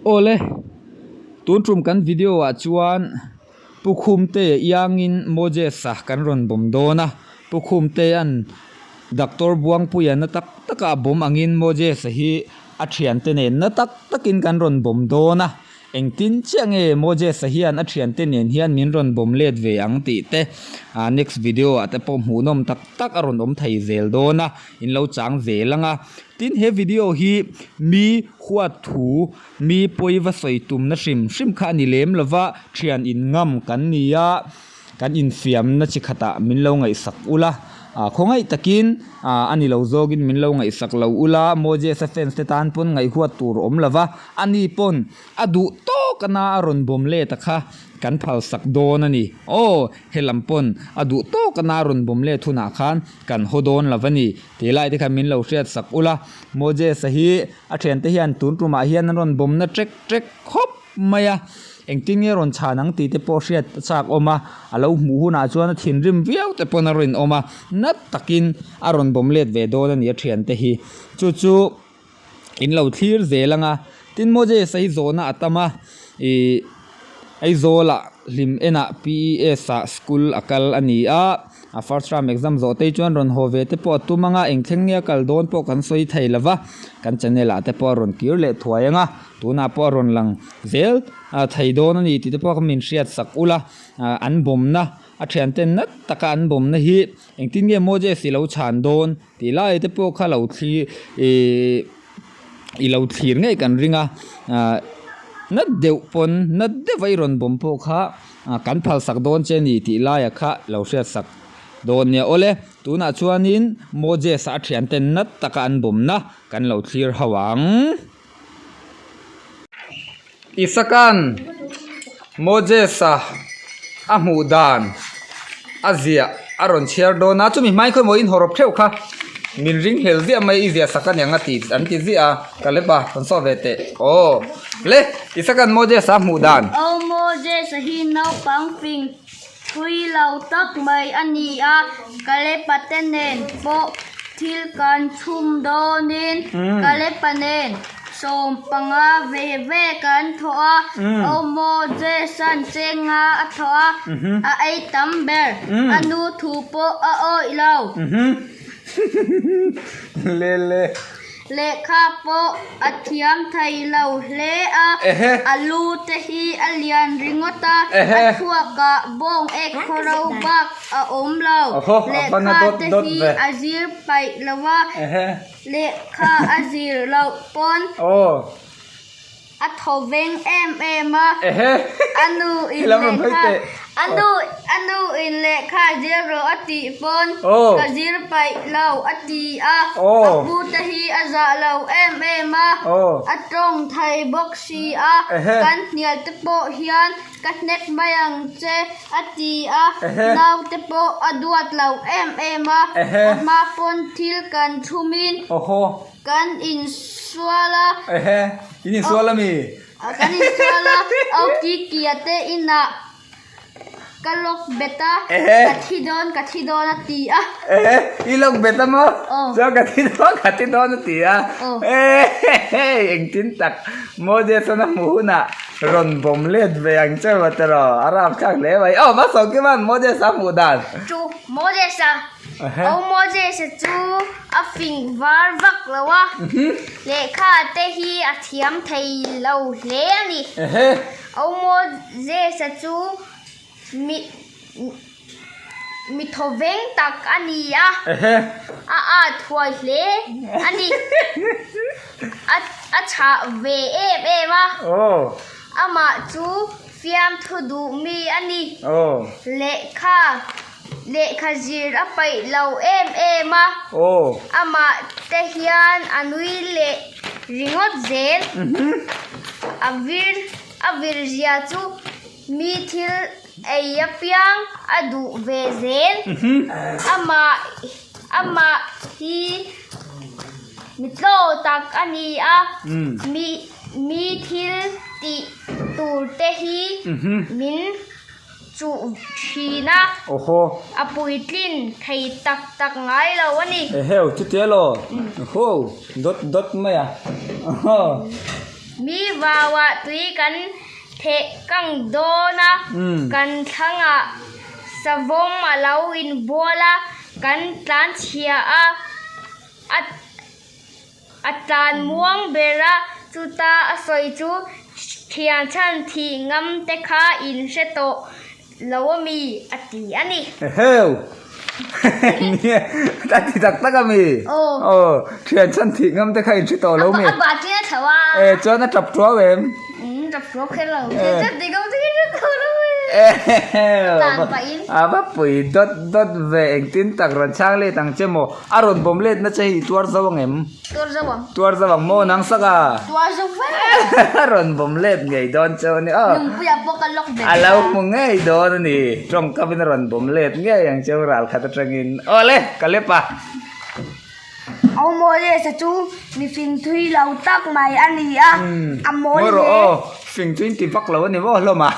Awle, tun tum kan video ah chuan Pu Khumtea iangin Moses-a kan rawn bawm dawn a, Pu Khumtea'n Doctor Buangpuia na tak taka a bawm angin Moses-a hi a thiante nen na tak takin kan rawn bawm dawn a, engtin chiah nge Moses-a hian a thiante nen hian min rawn bawm let ve ang tih te next video ah te pawh hmuhnawm tak tak a rawn awm thei zel dawn a, in lo chang zel ang a. Tin he video hi mi huat thu Mi pawi va sawi tumna hrim hrim kha a ni lem lo va, thian in ngam kan ni a, kan infiamna chi khatah min lo ngaihsak ula, khawngaih takin a ni lo zawkin min lo ngaihsak lo ula, Moses-a fans te tan pawn ngaihhuat tur awm lo va, ani pawn a duh tawk a na a rawn bawm let a kha kan phalsak dawn a ni. Aw, helam pawn a duh tawk a na a rawn bawm let hunah khan kan haw dawn lo va ni tih lai te khan min lo hriatsak ula, Moses-a hi A thiante hian tun tumah hian an rawn bawmna ṭek ṭek khawp mai a, engtin nge rawn chhan ang tih te pawh hriat a chak awm a, a lo hmuh hunah chuan a thinrim viau te pawn a rawn awm a, nat takin a rawn bawm let ve dawn a ni a thiante hi. Chu chu in lo thlir zel ang a, tin Moses a hi zawhna a tam a, ih Aizawlah hlim enah PES ah school a kal a ni a. A first term exam zawh te chuan rawn haw ve te pawh a tum ang a, eng thleng nge a kal dawn pawh kan sawi thei lo va, kan channel ah te pawh a rawn kir leh thuai ang a, tunah pawh a rawn lang zel thei dawn a ni tih te pawh kha min hriat sak ula, an bawmna a thiante nat taka an bawmna hi engtin nge Moses i lo chhan dawn tih lai te pawh kha lo thli ihh i lo thlir ngei kan ring a, nat deuh pawn nat deuh a i rawn bawm pawh kha. Kan phalsak dawn che ni tih laia kha lo hriatsak dawn nia. Awle, tunah chuanin Moses-a a thianten nat taka an bawmna kan lo thlir ho ang. Isaka'n Moses-a a hmuh dan a ziah a rawn chhiar dawn a, chumi hmai khawimaw in hawrawp theuh kha min ring hlel ziah mai i ziah sak aniang a ti an ti ziah a, ka lep a, rawn saw ve teh. Aw. Le, Isaka'n Moses-a hmuh dan. Aw Moses-a hi naupang fing thui lo tak mai a ni a, Kalepa te nen pawh thil kan chhum dawnin Kalepa nen 15 ve ve kan thawh a, Aw Moses-a'n chenga a thawh a, a ei tam ber, a nu thu pawh a awih lo. Lehkha pawh a thiam thei lo hle a, a lu te hi a lian ringawt a, a thluakah bawng ek khawro bak a awm lo. Lehkha te hi a zir paih lo a, lehkha a zir loh pawn A thaw veng em em a, a nu in lehkha a nu a nu in lehkha zir rawh a tih pawn ka zir paih lo a ti a, a pu te hi a zah lo em em a, a tawng thei bawk si a, kan hnial te pawh hian ka hnek mai ang che a ti a, naute pawh a duat lo em em a, a hma pawn thil kan chhum in. Kan insual a. Ehe, in insual a mi? Kan insual a, au ki kia te inah ka lawk bet a, ka thi dawn, ka thi dawn a ti a. Ehe, i lawk bet a maw? Chuan ka thi dawn, ka thi dawn a ti a. Ehe, engtin tak Moses-an a hmuh hunah rawn bawm let ve ang che maw tiraw? A rapthlak hle mai. Aw, hmasawm Kima'n Moses-a hmuh dan. Chu Moses-a Aw Moses-a chu a fing var vak lo a, lehkha te hi a thiam thei lo hle a ni. Aw Moses-a chu mi mi thawveng tak a ni a, a at huai hle a ni. A a chhah ve em em a, amah chu fiamthu duh mi a ni. Lehkha. Lehkha zir a paih lo em em a, amah te hian a nui leh ringawt zel. A vir a vir zia chu mi thil ei apiang a duh ve zel. Amah amah hi mi tlaw tak a ni a, mi mi thil tih tur te hi min. Chuh thin a, a puitlin thei tak tak ngai lo a ni. Eheu, chutia law? Oho, dawt dawt mai a. Oho. Mi vauah tui kan theh kang dawn a, kan thlangah savawm a lo inbual a, kan tlanchhia a, a A tlan muang ber a, chuta a sawi chu thian chhan thih ngam te kha in hre tawh lo a mi? a ti a ni. Eheu! Nia, a ti tak tak a mi? Aw. Aw, thian chhan thih ngam te kha in hre tawh lo mi? A bati a thlauh a. E, chuan a tap tuau em? Umm, tap tuau kher lo. Thian chhan thih ngam te kha in hre tawh lo mi? Eheu! Tlan pahin. A va pui dawt dawt ve, engtin tak rawn chhang let ang che maw? A rawn bawm let na che hi i tuar zo ang em? Tuar zo ang. Tuar zo ang maw nang sak a? Tuar zo vek. A rawn bawm let ngei dawn che a ni aw. Nungpuia pawh ka lawk ve A lo hmu ngei dawn a ni. Tawngkam in a rawn bawm let ngei ang che ral khat atangin. Aw le, ka lep a. Au Moses-a chu mi fing thui lo tak mai a ni a, a mawl hle. Maw rawh aw, fing chu in ti vak lo a ni maw hlawm a.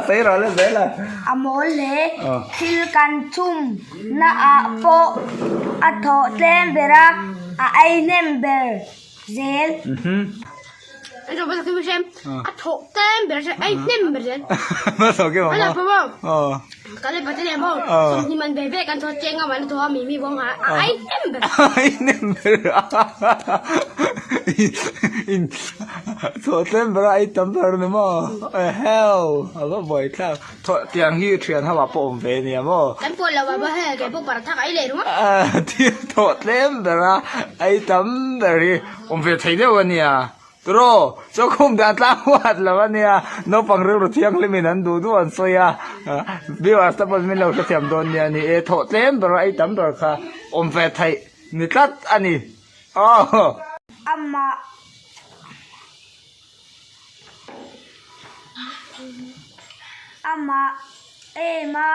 Sawi rawh le zel a. A mawl hle. Thil kan chhum. Na ah pawh a thawh tlem ber a, a ei hnem ber zel. A thawh tlem ber zel, ei hnem ber zel. A ei hnem ber. A ei hnem ber. Thawh tlem ber a ei tam ber ni maw? Eheu, a va buaithlak. Thawh tiang hi thian ho ah pawh awm ve nia maw? Kan pawl lo ah pawh hei kei pawh paratha ka ei leh ringawt. Thil thawh tlem ber a ei tam ber hi awm ve thei deuh a nia. Turaw, chawkhum dan tlang huat lo a nia. Naupang rilru thianghlim in an duh duh an sawi a. Viewers te pawn min lo hrethiam dawn nia ni e. Thawh tlem ber a ei tam ber kha awm ve theih ni tlat a ni. Aw. Amah. Amah em a,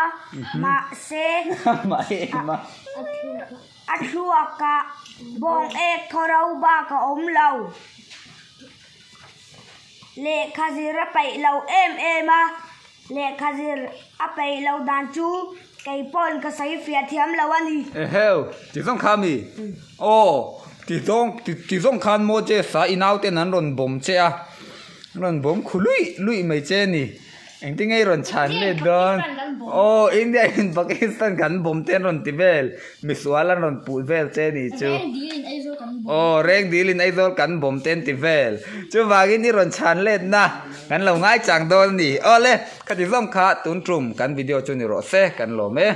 mahse a thluakah bawng ek thaw ro bak a awm lo. Lehkha zir a peih lo em em a, lehkha zir a peih lo dan chu kei pawn ka sawi fiah thiam lo a ni. Eheu, ti zawng kha mi? Aw. Ti zawng ti zawng khan Moses-a i nauten an rawn bawm che a, an rawn bawm khu luih luih mai che a ni. Engtin nge i rawn chhan let dawn? Aw India in Pakistan kan bawm te an rawn ti vel, misual an rawn puh vel che a ni chu. Aw reng dil in Aizawl kan bawm te an ti vel. Chuvangin i rawn chhan let na kan lo ngaichang dawn a ni. Aw le, khati zawng kha tun tum kan video chu ni rawh se, kan lawm e.